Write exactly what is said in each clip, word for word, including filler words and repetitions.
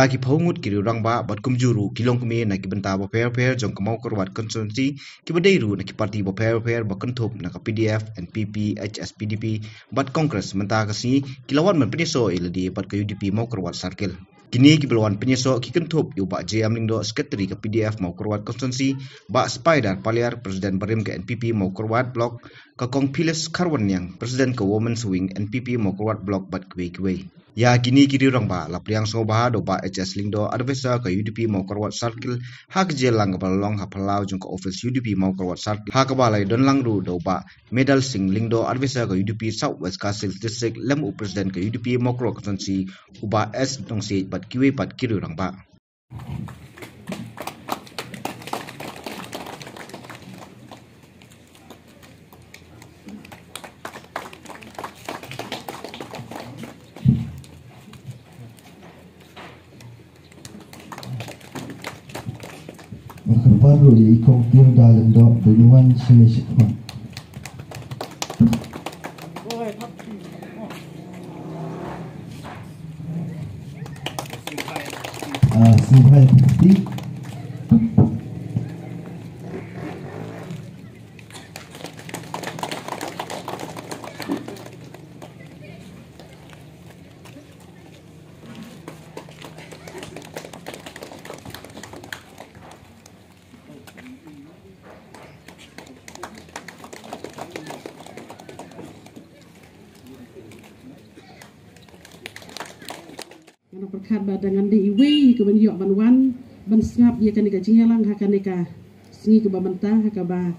Ki phew ngut ki riew rangbah bad kumjuh ruh ki longkmie na ki bynta bapher bapher jong ka Mawkyrwat constituency, kiba dei ruh na ki parti bapher bapher ba kynthup na ka P D F, N P P, H S P D P bad Congress mynta ka sngi ki la wan ban pynïasoh ïa lade bad ka U D P Mawkyrwat Circle. Kine kiba la wan pynïasoh ki kynthup ïa u Bah J M Lyngdoh, Secretary ka P D F Mawkyrwat constituency, Bah Spider Paliar, President barim ka N P P Mawkyrwat Block, ka Kong Phyllis Kharwanniang, President ka Women's Wing N P P Mawkyrwat Block bad kiwei kiwei. Ïa kine ki riew rangbah la pliang sngewbha da u Bah H S Lyngdoh, Advisor ka U D P Mawkyrwat Circle, ha ka jingïalang kaba la long ha phyllaw jong ka office U D P Mawkyrwat Circle, ha kaba la ïadon lang ruh da u Bah Medal Singh Lyngdoh, Advisor ka U D P South West Khasi Hills District, lem u President ka U D P Mawkyrwat constituency, u Bah S Nongsiej bad kiwei pat ki riew rangbah. Kyrpad ruh ïa i Kong Tirda Lyngdoh ba un wan sha ine i shipang. Ah, sngewbha ïa phi. Nga pyrkhat ba da ngan dei iwei ka ban ïoh ban wan ban sngap ïa kane ka jingïalang ha kane ka sngi kaba mynta, ha kaba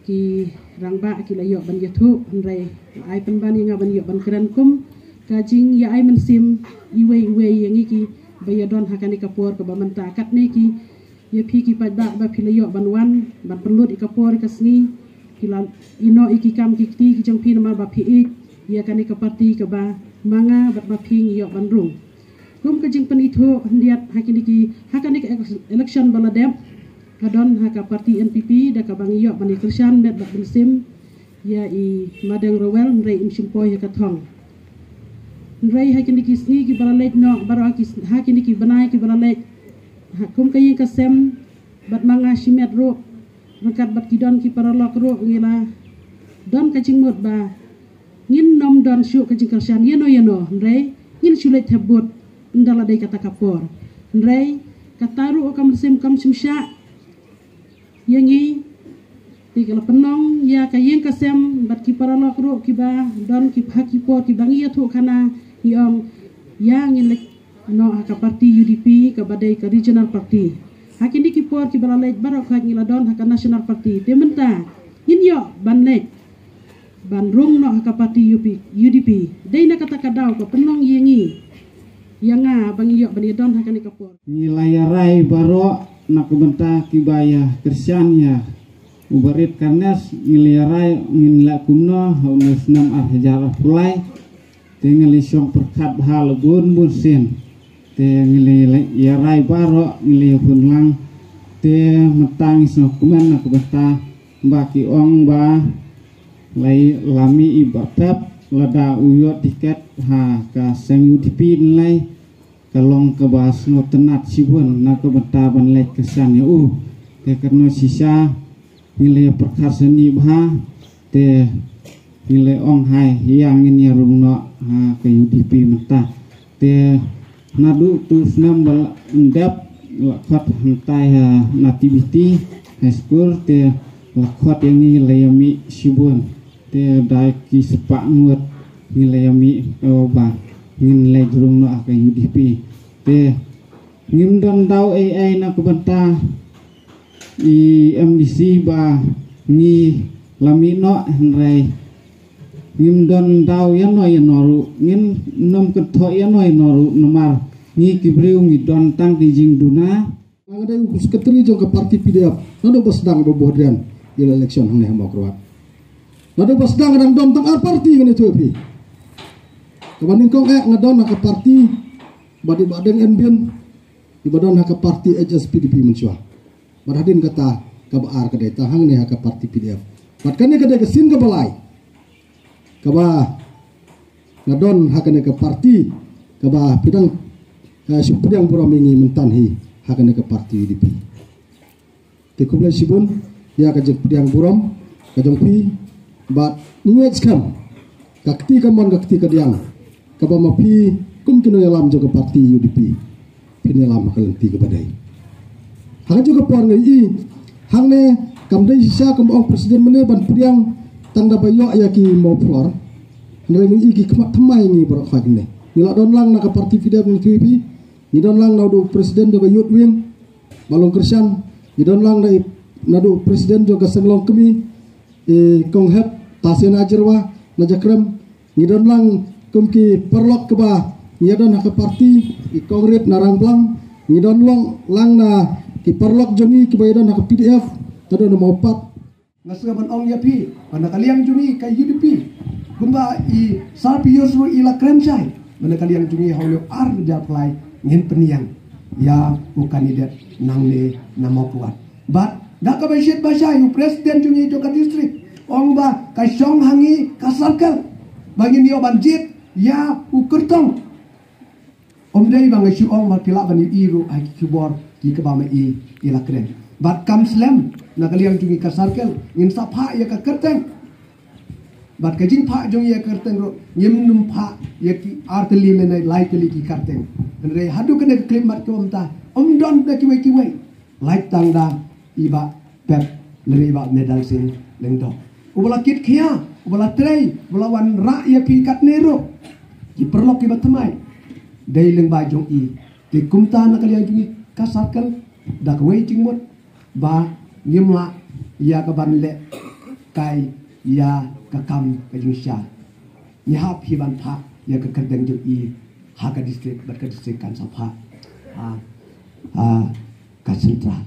ki rangbah ki la ïoh ban ïathuh, hynrei ai pynban ïa nga ban ïoh ban kren kum ka jingïa ai mynsiem iwei iwei ïa ngi kiba ïadon ha kane ka por kaba mynta. Katne ki, ïa phi ki paidbah ba phi la ïoh ban wan ban pynlut ïa ka por ïa ka sngi, phi la ïehnoh ïa ki kam ki kti ki jong phi namar ba phi ïeit ïa kane ka parti kaba ma nga bad ma phi ngi ïoh ban rung. Kum ka jingpynithuh khyndiat, ha kine ki, ha kane ka election ba la dep, ka don ha ka parti N P P da kaba ngi ïoh ban ïa kyrshan met bad mynsiem ïa i Madeng Rowell, hynrei im shim poi ha ka thong. Hynrei ha kine ki sngi kiba la leit noh, baroh ki, ha kine ki bnai kiba la leit, ha kum ka ïing ka sem bad ma nga shimet ruh ryngkat bad ki don ki paralok ruh, ngi la don ka jingmut ba ngin nym don shuh ka jingkyrshan ïano ïano, hynrei ngin shu leit thep vote ynda la dei kata ka por. Hynrei kata ruh ka mynsiem kam shym shah ïa ngi. Te ka la pynlong ïa ka ïing ka sem bad ki paralok ruh kiba don ki, ha ki por kiba ngi ïathuh khana, ngi ong ïa ngin leit noh ha ka parti U D P kaba dei ka regional party. Ha kine ki por kiba la leit baroh khoit ngi la don ha ka national party. Te mynta ngin ïoh ban leit ban rung noh ha ka parti U P, U D P. Dei na kata ka daw ka pynlong ïa ngi, ïa nga ba ngi ïoh ban ïadon ha kane ka por. Ngi la ïarai baroh na ka bynta kiba ïa kyrshan ïa u Bah Ried Carnes, ngi la ïarai ngin leh kumno ha une u snem ar hajar arphew lai. Te ngi la shong pyrkhat bha la bun bun sien. Te ngi la ïarai baroh, ngi la ïakhun lang. Te mynta ngi sngewkmen na ka bynta ba ki ong ba la mih i Bah Pep lada u ïoh tiket ha ka seng U D P, nlai ka long kaba sngewtynnat shibun na ka bynta ban leit kyrshan ïa u. Te kano shisha ngi la ïa pyrkhat sani bha, te ngi la ong hai ïa ngin ïa rung noh ha ka U D P mynta. Te naduh tu snem ba la dep la khot hangtai ha Nativity High School, te la khot ïa ngi la ïa mih shibun. Te da ki spah ngut ngi la ïa mih, eh, ba ngin leit rung noh ha ka U D P. Te ngim don daw ei ei na ka bynta i M D C ba ngi la mih noh, hynrei ngim don daw ïano ïano ruh, ngim nym kynthoh ïano ïano ruh namar ngi ki briew ngi don tang ki jingduna. Nga dei u secretary jong ka parti P D F naduh ba sdang, Bah Hadrian, ïa la election hangne ha Mawkyrwat. Naduh ba sdang ka dang don tang ar parti, ngan ïathuh ïa phi. Kaba nyngkong eh nga don ha ka parti Bah Ding, Bah Ding N Bian, iba don ha ka parti H S P D P mynshuwa. Bad hadien kata kaba ar ka dei tang hangne ha ka parti P D F. Bad kane ka dei ka sien kaba lai kaba nga don ha kane ka parti kaba phi dang Ka shu pdiang burom ïa ngi mynta hi ha kane ka party U D P. Te khublei shibun ïa ka jingpdiang burom ka jong phi, bad ngi ngeit skhem ka kti kamon ka kti kadiang kaba ma phi kum ki nongïalam jong ka party U D P phin ïalam ha ka lynti kaba dei. Ha kajuh ka por ngi i hangne kam dei shisha kum ong president mynne ban pdiang tang da ba ïoh ïa ki mawphlor. Hynrei ngi i ki khmat thymmai ngi baroh khoit ne. Ngi la don lang na ka party P D F ngi thui phi. Ngi don lang naduh president jong ka Youth Wing, Balong Krishan. Ngi don lang naduh president jong ka Senglong Kmie, i Kong Hep Tasia na Jerwa na Jakrem. Ngi don lang kum ki paralok kiba ngi ïa don ha ka party, i Kong Rit na Rangblang. Ngi don lang lang na ki paralok jong ngi kiba ïa don ha ka P D F, ta don na Mawpat. Nga sngewbha ban ong ïa phi ba na ka liang jong ngi ka U D P, kumba i Sir Piyush ruh i la kren shai, ba na ka liang jong ngi ha u ar hajar khlai ngin pynïeng ïa u candidate nangne na Mawkyrwat. Bad da kaba shit ba shai u president jong ngi jong ka district ong ba ka shong ha ngi ka circle ba ngin ïoh ban jied ïa u kyrtong. Ym dei ba nga shu ong ba phi lah ban ïohi ruh ha ki khubor ki kaba ma i i la kren. Bad kam slem na ka liang jong ngi ka circle ngin sa phah ïa ka kyrteng. Bad ka jingphah jong ngi ïa ka kyrteng ruh ngim nym phah ïa ki ar tylli lane lai tylli ki kyrteng. Hynrei haduh kane ka khyllipmat kumta ym don da kiwei kiwei. Lait tang da i Bah Pep lane i Bah Medal Sing Lyngdoh, uba la kit khia, uba la trei, uba la wanrah ïa phi katne ruh. Ki paralok kiba thymmai, dei lyngba jong i. Te kumta na ka liang jong ngi ka circle, da kawei jingmut ba ngim lah ïa ka ban leh kai ïa ka kam ka jingshai. Ngi hap hi ban phah ïa ka kyrteng jong i ha ka district, bad ka district kan sa phah ha, ha ka central.